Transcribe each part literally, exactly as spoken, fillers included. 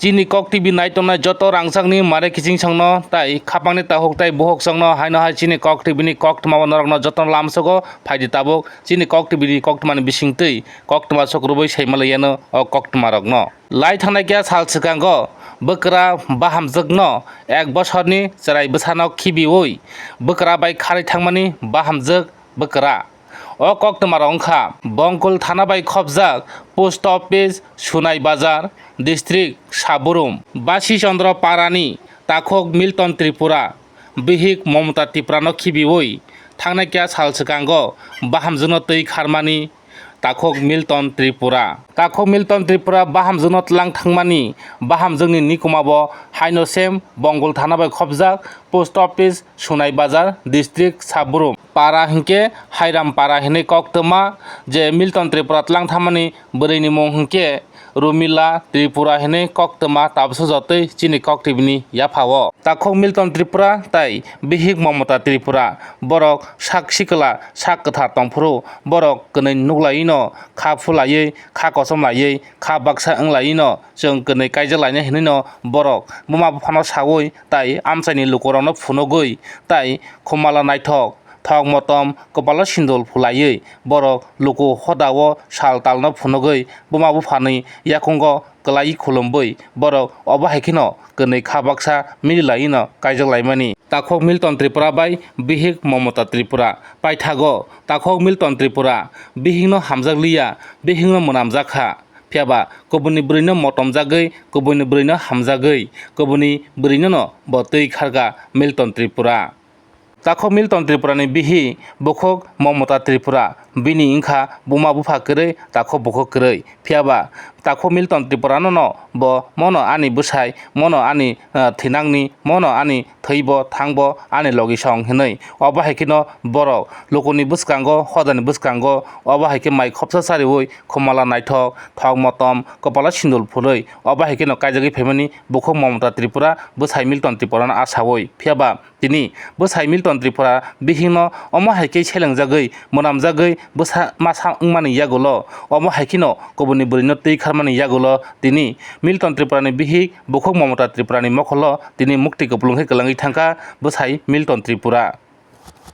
Chini Kok T V nai tongnai joto rangchakni mare kiching songno tai khapangni tahuk tai buhuk songno haino hai chini Kok T V ni koktwma bo norokno jotono lamsogo phaidi tabuk chini Kok T V ni koktwmani bisingtwi koktwma sok rwui saima laiyano o koktwmarokno. Lai thangnai khe sal swkango bwkra bahamjwkno ek bosorni chwrai bwsano khibiui bwkra bai kharwi thangmani bahamjwk bwkra. O koktwmarok wngkha Bongkul thana bai khopjak Post Office, Sunai Bazar, District Saburum, Basi Chandra Parani takhuk Milton Tripura, bihik Momota Tripurano khibiui thangnai kya sal swkango bahamjwkno twi kharmani takhuk Milton Tripura. Takhuk Milton Tripura bahamjwkno tlang thangmani bahamjwkni nikuma bo haino sem Bongkul thana bai khopjak Post Office, Sunai Bazar, District Saburum. Para hinkhe Hairam Para hinwi koktwma, je Milton Tripura tlang thangmani bwrwini mung hinkhe Rumila Tripura hinwi koktwma tabuksa jotoi chini Kok T V ni yaphao. Takhuk Milton Tripura tai bihik Momota Tripura, borok sak sikla sak kwthar tongphuru borok kwnwi nuklaino kha phulaiwi kha kosom laiwi kha baksa wnglaino chwng kwnwi kaijak lainai hinwino borok buma buphano saui tai amchaini lukurokno phunugwi tai khumala naithok thok motom kwpalo sindul phulaiwi borok luku hodao sal talno phunugwi buma buphani yakungo kwlai khulumwi borok obo hai kheno kwnwi kha baksa mili laino kaijak laimani. Takhuk Milton Tripura bai bihik Momota Tripura. Paithago takhuk Milton Tripura bihikno hamjak liya, bihikno mwnamjak kha. Phiyaba kubuni bwrwino motomjagwi, kubuni bwrwino hamjagwi, kubuni bwrwinono bo twi kharga Milton Tripura. Takhuk Milton Tripurani bihi bukhuk Momota Tripura, bini wngkha buma bupha kwrwi, takhuk bukhuk kwrwi. Phiyaba takhuk Milton Tripuranono bo mono ani bwsai, mono ani, ah, thinangni, mono ani thwibo thangbo ani logi song hinwi. Obo hai kheno borok lukuni bwskango, hodani bwskango obo hai khe mai khopsa chariui khumala naithok, thok motom, kwpalo sindul phunui obo hai kheno kaijagwi phaimani bukhuk Momota Tripura bwsai Milton Tripurano asaui. Phiyaba tini bwsai Milton Tripura bihikno omo hai khe selengjagwi, mwnamjagwi bwsa masa wngmani yagulo, omo hai kheno kubuni bwrwino twi kharmani yagulo tini Milton Tripurani bihik bukhuk Momota Tripurani mokolo tini mukti kupulung khe kwlangwi thangkha bwsai Milton Tripura.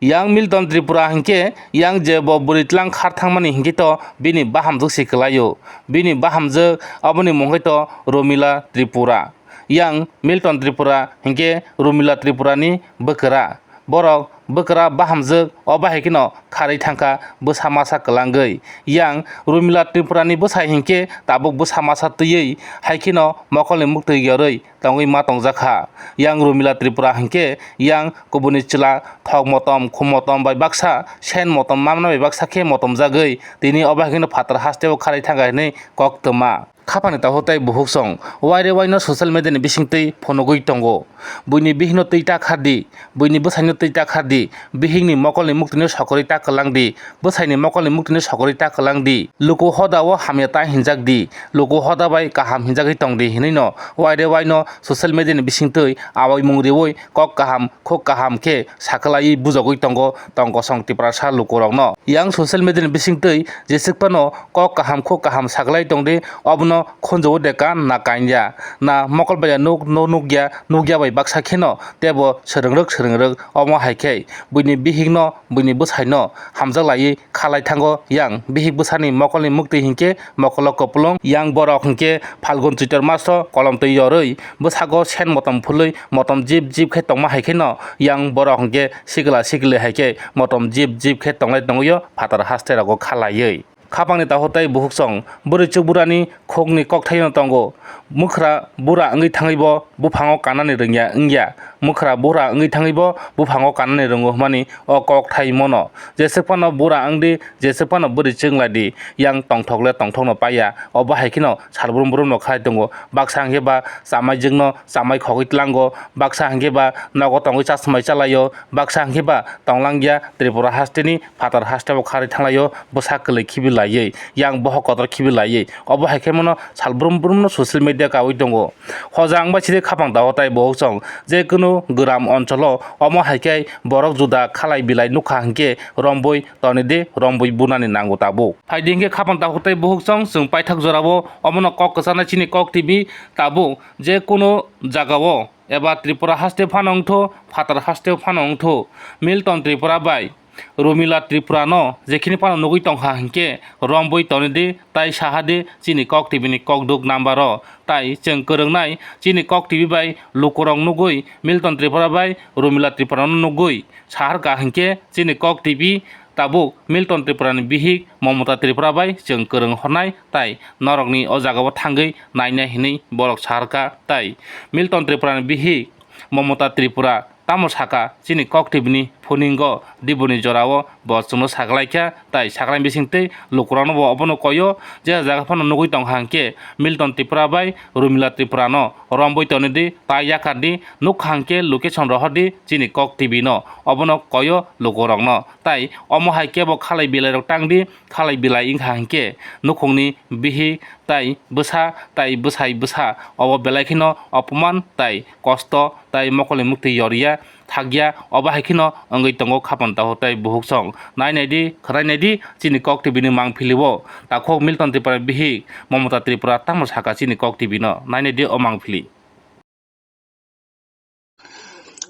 Yang Milton Tripura hinkhe yang je bo bwrwi tlang khar thangmani hinkhe to bini bahamjwk se kwlaio. Bini bahamjwk aboni mung khe to Romila Tripura. Yang Milton Tripura hinkhe Rumila Tripurani bwkra. Borok bwkra bahamjwk obo hai kheno kharwi thangkha bwsa masa kwlangwi. Yang Rumila Tripurani bwsai hinkhe tabuk bwsa masa twiwi hai kheno mokolni muktwi yorwi tongwi ma tongjakha. Yang Rumila Tripura hinkhe yang kubuni chwla thok motom, khum motom bai baksa sen motom mamna bai baksa khe motomjagwi tini obo hai kheno phatar hasteo kharwi thangkha hinwi koktwma. Khapangni takhuk tai bukhuk song waire waino social media ni bisingtwi phunugwi tongo. Buini bihikno twi ta khardi, buini bwsaino twi ta khardi, bihikni mokolni muktwino sokorwi ta kwlangdi, bwsaini mokolni muktwino sokorwi ta kwlangdi. Luku hodao hamya ta hinjakdi, luku hoda bai kaham hinjagwi tongdi hinwino waire waino social media ni bisingtwi awaimung riui kok kaham khuk kaham khe sakwlaiwi bujogwi tongo tongkosong Tiprasa lukurokno. Yang social media ni bisingtwi jeswk phano kok kaham khuk kaham saklai tongdi, obono khunjao de ka na kanya, na mokol bai ya nuk, no nukya, nukya bai baksa kheno tebo swrwngrwk swrwngrwk, omo hai khe buini bihikno, buini bwsaino hamjak laiwi khalai thango. Yang bihik bwsani mokolni muktwi hinkhe mokolo kupulung, yang borok hinkhe Phalgun Chwitor maso kolom twi yorwi bwsago sen motom phulwi motom jip jip khe tongma hai kheno yang borok hinkhe sikla sikli hai khe motom jip jip khe tonglai tongwio phatar haste rogo khalaiwi. Khapangni takhuk tai bukhuk song bwrwi chukburani khukni kokthaino tongo. Mwkhra bura wngwi thangwibo buphango kanani rwngya wngya. Mwkhra bura wngwi thangwibo buphango kanani rwngo hwnmani o kokthai mono. Jeswk phano bura wngdi, jeswk phano bwrwi chwng lai di, yang tongthok le tongthokno paiya. Obo hai kheno sal brum brumno khlai tongo. Baksa hwnkhe ba chamai jwkno chamai khogwi tlango, baksa hwnkhe ba nogo tongwi chasmai chalaio, baksa hwnkhe ba tonglang ya Tripura hasteni phatar hasteo kharwi thanglaio bwsa kwlwi khibi laiwi, yang bohok kotor khibi laiwi. Obo hai khe mono sal brum brumno social media de kaui tongo. Hojang bai side khapang tago tai bohok song je kunu gram oncholo omo hai khe borok juda khalai bilai nukha hinkhe rombui tonidi rombui bunani nango tabuk. Phaidi hinkhe khapang tago tai bohok song chwng paithak jorao omono kok kwchanai chini kok T V tabuk je kunu jagao eba Tripura haste phano wngtho phatar haste phano wngtho Milton Tripura bai Rumila Tripura no jekhini phano nugui tongkha hinkhe rombui tonidi tai sahadi chini kok T V ni kokduk number o tai chwng kwrwngnai chini kok T V bai lukurok nugui Milton Tripura bai Rumila Tripura no nugui saharkha hinkhe chini kok T V tabuk Milton Tripura ni bihik Momota Tripura bai chwng kwrwng hornai tai norokni o jagao thangwi nainai hinwi borok saharkha tai Milton Tripura ni bihik Momota Tripura tamo saka chini kok T V ni phuningo diboni jorao bo chwngno sakalaikha tai sakalai bisingtwi lukurokno bo obono koyo je jaga phano nugui tongkha hinkhe Milton Tripura bai Rumila Tripura no rombui tonidi tai yakardi nukha hinkhe location rohordi chini kok T V no obono koyo lukurokno tai omo hai kebo khalai bilai rok tangdi khalai bilai wngkha hinkhe nukhungni bihik tai bwsa tai bwsai bwsa obo belai kheno opoman tai kosto tai mokolni muktwi yoriya thakya obo hai kheno wngwi tongo khapang taho tai buhuk song nai naidi khwnai naidi chini kok T V ni mangpili o takhuk Milton Tripura bihik Momota Tripura tamo saka chini kok T V no nai naidi o mangpili.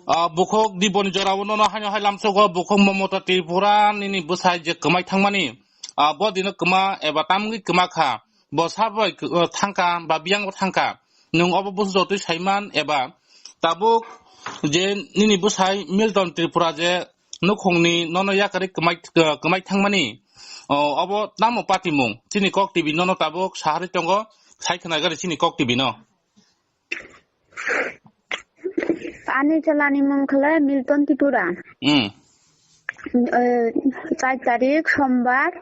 Ah, bukhuk diboni jorao nono haino hai lamsogo bukhuk Momota Tripura nini bwsai je kwmai thangmani. Ah, bo dino kwma eba tamgwi kwma kha. Bo sabai k-, thangkha ba biyang bo thangkha. Nwng obo busu jotwi saiman eba tabuk je nini bwsai Milton Tripura je nukhungni nono yakarwi kwmai, kwmai thangmani. O, obo tamo patimung? Chini kok T V nono tabuk saharwi tongo, sai khwnagari chini kok T V no. Ani chalani mung khle Milton Tripura. Hmm. Eh, char tarik sombar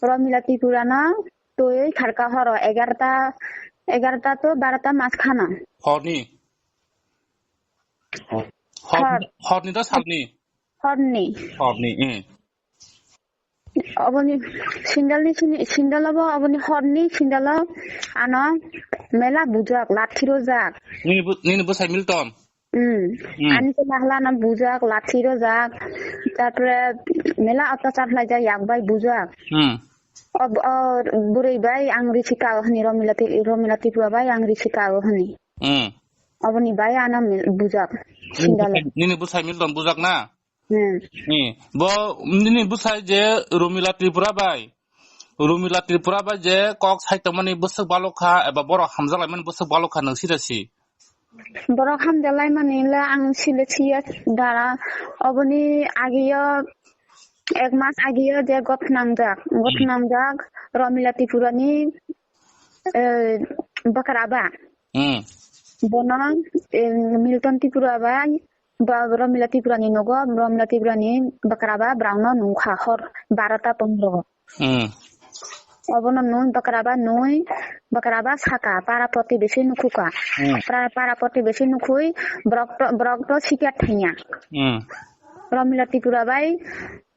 Romila Tripura no twi kharka horo egarta, egarta to barota mas khana. Horni? Hor. Hor, horni da salni? Horni. Horni, eh. Oboni sindalni sini, sindalo bo oboni horni sindalo ano mela bujak, lathi rojak. Nini bu-, nini bwsai Milton? Hmm. Hmm. Ani to bahla no bujak, lathi rojak. Tarpore mela atachar khlaijak, yak bai bujak. Hmm. Ob-, o bwrwi bai ang risi kao hwnwi, Romila Tri-, Romila Tripura bai ang risi kao hwnwi. Hmm. Oboni bai ano mil-, bujak. Nini sindalo. Bwsai, nini bwsai Milton bujak na? Hmm. Ni, bo nini bwsai je Rumila Tripura bai, Rumila Tripura bai je kok sai tongmani bwswk balok kha eba borok hamjak laimani bwswk balok kha nwng sida si? Borok hamjak laimani le ang sile siya dara. Oboni agiyo ek mas agiyo je got nangjak, got Hmm. nangjak Romila Tripura ni, eh, bakraba. Hmm. Bono, eh, Milton Tripura bai, ba, Romila Tripura ni nogo, Romila Tripura ni bakraba, borok no nungkha hor barota pondro. Hmm. Obono nung bakraba nui, bakraba saka, para protibesi nukhuka. Hmm. Pra-, para protibesi nukhui, borok to, borok to sikya thaiya. Hmm. Romila Tripura bai,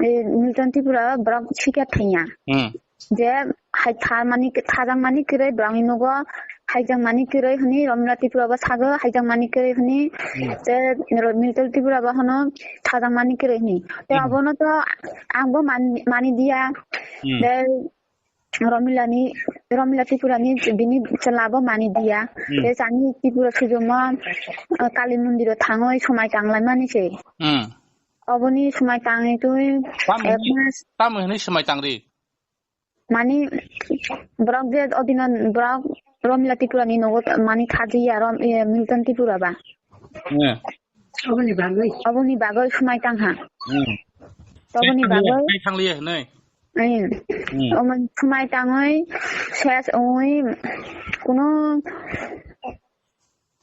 eh, Milton Tripura borok sikya thaiya. Hmm. Je hai tharmani, thajak mani kwrwi borokni nogo, haijak mani kwrwi hwnwi Romila Tripura bo sago, haijak mani kwrwi hwnwi. Hmm. Te Ro-, Milton Tripura bo hono thajak mani kwrwi hwnwi. Te Hmm. obono to ang bo man-, mani diya. Hmm. Te Romila ni, Romila Tripura ni bini chwla bo mani diya. Hmm. Te chani Tripura sujumo, eh, Kali mondiro thangwi somai tanglaimani se. Hmm. Oboni somai tangwi twi Tamo ek hwnwi, mas. Tamo hwnwi somai tangri? Mani borok je odino borok Romila Tripura ni nogo mani thajiya rom, eh, Milton Tripura ba. Eh. Oboni bagwi. Oboni bagwi somai tangha. Hmm. Oboni bagwi. Tei thangli, tei thangli hwnwi. Eh. Hmm. Omo somai tangwi ses ongwi kuno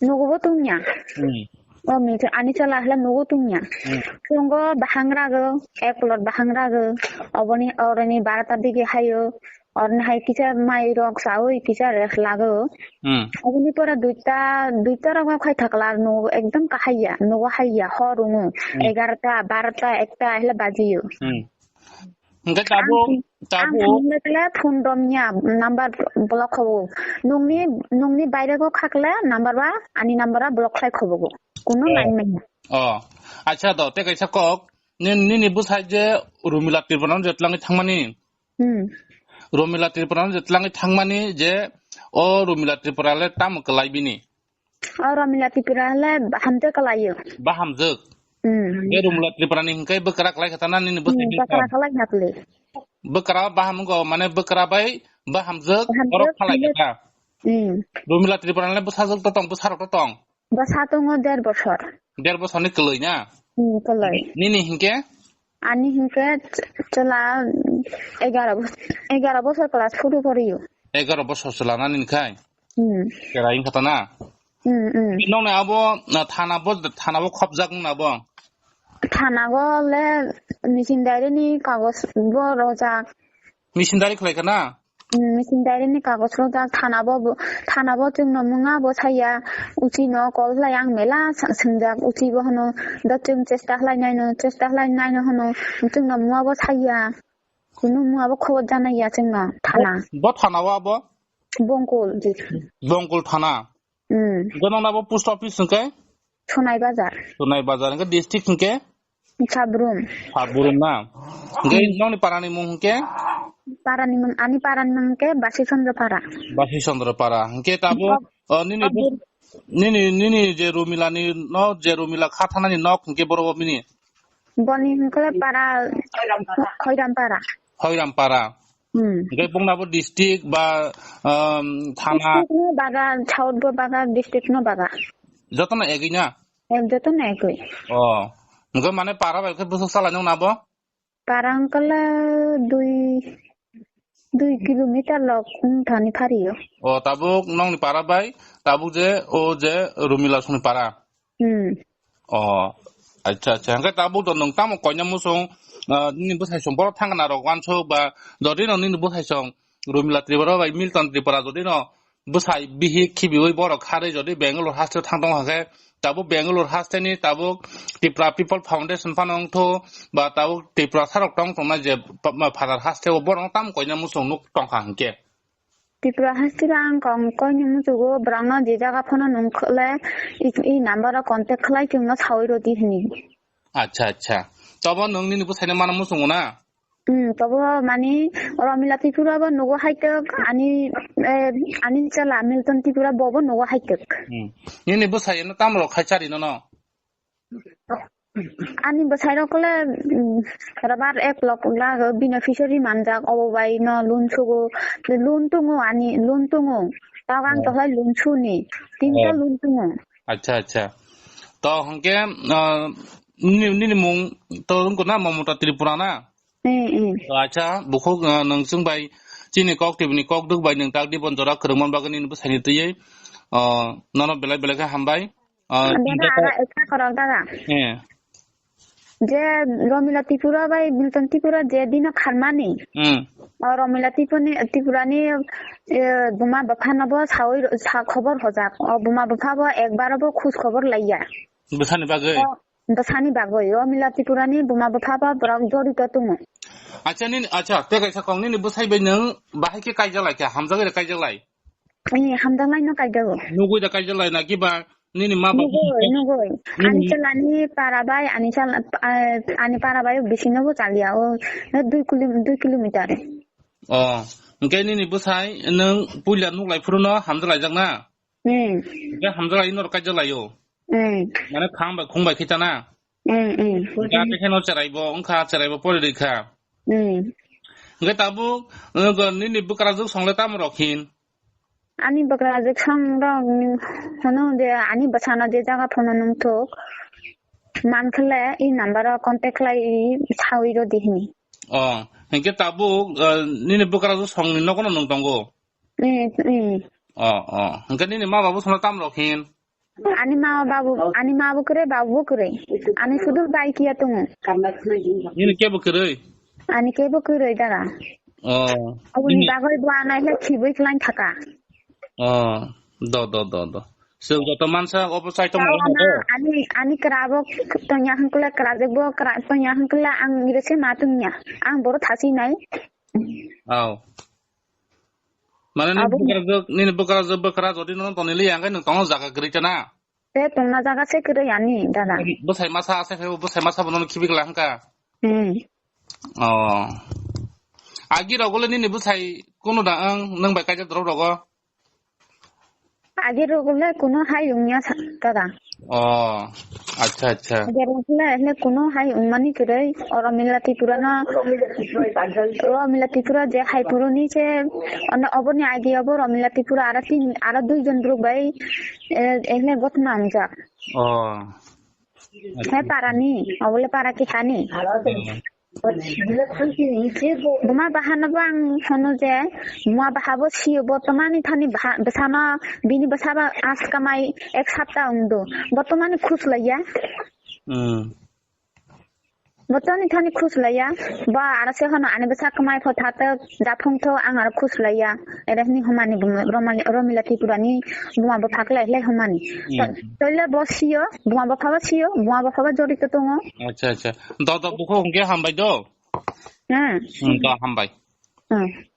Nugubo tungya. Hmm. O mithai ani chala hla nugo tungya. Hmm. Phungo bahang rago, ek plot bahang rago. Oboni oroni barata digi hayo. Oroni hai kisa mai rok sawi kisa rest lago. Hmm. Oboni pora duita, duita rok khai thakla nugo ekdom kahaiya, nugo haiya, hor ungo. Hmm. Egarta, barata, ekta hla bajiyo. Hmm. Hingke tabuk, ang, ang tabuk. Thangwi khle phone romya number block khobo. Nungni, nungni baire go khakle number ba ani number ba block khlai khobo. Kuno Oh. Line manya. Oh. Acha do, te kaisa kok. Ni, nini bwsai je Rumila Tripura no je twlangwi thangmani. Hmm. Rumila Tripura no je twlangwi thangmani je o Rumila Tripura le tamo kwlai bini. O Romila Tripura le hamjak kalaio. Ba hamjak. Hmm. Be Romila Tripura ni hingke bwkra kalai kata na nini bwsai Hmm, bini bwkra kam. Kalai na pli. Bwkra ba hamgo mane bwkra bai ba hamjak Hamjak borok khalai kile- kata. Hmm. Romila Tripura le bwsajak to tong, bwsarok to tong. Bwsa tongo der bosor. Der bosor ni kwlwi na? Hmm, kwlwi. Nini hingke? Ani hingke ch-, chwla egaro bos-, egaro bosor class four o poriyo. Egaro bosor chwla na nini khai? Hmm. Kerai wngkha ta na? Hmm, hmm. Nokni abo, na, thana bo, thana bo khopjak wngna bo? Thana go le machine diary ni kagoj bo rojak. Machine diary khlai kha na? Hmm, machine diary ni kagoj rojak thana bo, bo, thana bo chwngno mwnga bo saya. Uchi no call khlai ang mela sa-, swngjak uchi bo hwno da chwng chesta khlai nai no, chesta khlai nai no hwno chwngno mwnga bo saya. Kunu mwnga bo khobor janai ya chwngno thana. Bo, bo thana o abo? Bongkul di. Bongkul thana. Hmm. Hingke nokna bo post office hingke? Sonai Bazar. Sonai Bazar. Hingke district hingke? Sabrum. Sabrum na. Hingke Hmm. nokni para ni mung hingke? Para ni mung, ani para ni mung hingke Basi Chandra Para. Basi Chandra Para. Hingke tabuk, Ab-, oh, nini abur- nini, nini je Rumila ni no, je Rumila kha thana ni nok hingke boro bo bini? Boni hingkhe para Khoiram para. Khoiram para. Hmm. Hingke bongna bo district ba, um, thana? District no baga, South bo baga, district no baga. Joto no egwi na? Em, joto no egwi. Oh. Hingke mane para bai khe bwswk salai nung na bo? Para hingkhe dui, dui kilometer lok wng thani phario. Oh, tabuk nokni para bai, tabuk je, o je Rumila songni para? Hmm. Oh, acha, acha. Hingke tabuk do nwng tamo koina muchung, ah, nini bwsai song borok thangna rok wansuk ba, jodi no nini bwsai song Rumila Tripura bai Milton Tripura jodi no bwsai bihik khibiui borok kharwi jodi Bangalore haste thang tong kha khe, tabuk Bangalore haste ni tabuk Tripura People Foundation phano wngthu ba tabuk Tripura sarok tong tongnai je pa-, ma-, Father haste o borok tamo koina muchung nuk tong kha hingke. Tripura haste ang kong koini muchugo borokno je jaga phano nung khle i, i number o contact khlai chwngno saui rw di hwnwi. Acha, acha. Tobo nwng nini bwsaino mano muchungo na? Hmm, tobo mani Romila Tripura bo nugo haitok ani, eh, ani chala Milton Tripura bobo nugo haitok. Hmm. Nini bwsai no tamo rok khai chari nono? Ani bwsai rok le, mm, rabar ek lok lago beneficiary manjak obo bai no loan sugo, loan tongo ani, loan tongo. Tawang Oh. tohlai loan suni, tinta Oh. loan tongo. Acha, acha. To hwnkhe, ah, nini, nini mung to wngkha na Mamata Tripura na? Eh, eh. To acha, bukhuk, ah, nwng chwng bai chini kok tibini kok duk bai nwng tak di bon jora kwrwngmani bagwi nini bwsaini twiwi, ah, nono belai belai khe hambai. Ah, Dada, tini ara ekta korok dada. Eh. Je Romila Tripura bai Milton Tripura je dino kharmani. Hmm. O Romila Tripura ni, Tripura ni, eh, buma bapha no bo sawi ro-, sa khobor hojak. O buma bapha bo ekbar bo khus khobor laiya. Bwsani bagwi? O, bwsani bagwi. O Romila Tripura ni buma bapha bo borok jorito tongo. Acha nini, acha, te kaisa kok nini bwsai bai nwng bahai khe kaijalai khe, hamjagwi rw kaijalai? Ee, hamjaknai no kaijago. Nugui da kaijalai na kiba nini ma ba Nugui, nugui. Nini Ani chalani para bai, ani chala, eh, ani para bai bisino bo chalia. O, eh, dui kilo-, dui kilometer. Oh, hingke nini bwsai nwng puila nuklai phuru no hamjalaijak na? Hmm. Hingke hamjalai no kaijalai o? Hmm. Mane khang bai khung bai khita na? Hmm, hmm. Hingke ake khe no cherai bo wngkha, cherai bo pori rikha. Hmm. Hingke tabuk, eh, nini bwkrajwk song le tamo rok hin? Ani bwkrajwk song rok ni hwnwi de ani bwsano je jaga phano nungthok mankhle i number o contact khlai i sawi rw di hwnwi. Oh, hingke tabuk, eh, nini bwkrajwk song ni nogo no nwng tongo? Eh, eh. Oh, oh. Hingke nini ma babu sono tam rok hin? Ani ma babu, ani ma bo kwrwi, babu bo kwrwi. Ani sudu bai kiya tongo. Nini kebo kwrwi? Ani kebo kwrwi dara. Oh. Aboni Nini bagwi bo anai le khibui khlain thaka. Oh, do, do, do, do. Chwng joto mansa obo chai tongmani Tao hwnba? Ani, ani kwrabo tongya hwnkhe kwrajwkbo kwra-, tongya hwnkhe ang rese ma tongya. Ang boro thasi nai. Oh. Mane nini Abo bukrajwk, nini bukrajwk bwkra jodi nono tonwi liya hwnkhe nwng tongo jaga kwrwi ta na? Te tongna jaga se kwrwi ani, dada. Bwsai masa ase phaibo, bwsai masa bono khibi kla hwnkha? Hmm. Oh. Agi rogole nini bwsai kunu da ang nwng bai kaijak drop rogo? Agi rogole kunu hai wngya sa-, dada. Oh. Acha, acha. Agi rogole hele kunu hai wngmani kwrwi, oro Mila Tripura no, oro Mila Tripura je hai puruni se, ono oboni agi obo oro Mila Tripura aro tin, aro dui jon borok bai, eh, hele gotna wngjak. Oh. He parani, obole para kihani. Hmm. Buma bahano bo ang hono je, buma baha bo siyo, botomani thani baha, bwsano, bini bwsa ba as kamai ek sapta wngdo. Botomani khus laiya. Hmm. Botomani thani khus laiya. Ba aro se hono ani bwsa kamai pho thatok, japhung tho ang aro khus laiya. Ere hwnwi humani buma, Romali-, Romila Tripurani buma bupha khlai khlai humani. To-, Hmm. Toile bo siyo, buma bupha bo siyo, buma bupha bo jorito tongo. Acha, acha. Do, do, bukhuk hwnkhe hambai do. Hmm. Hmm, do, hambai. Hmm.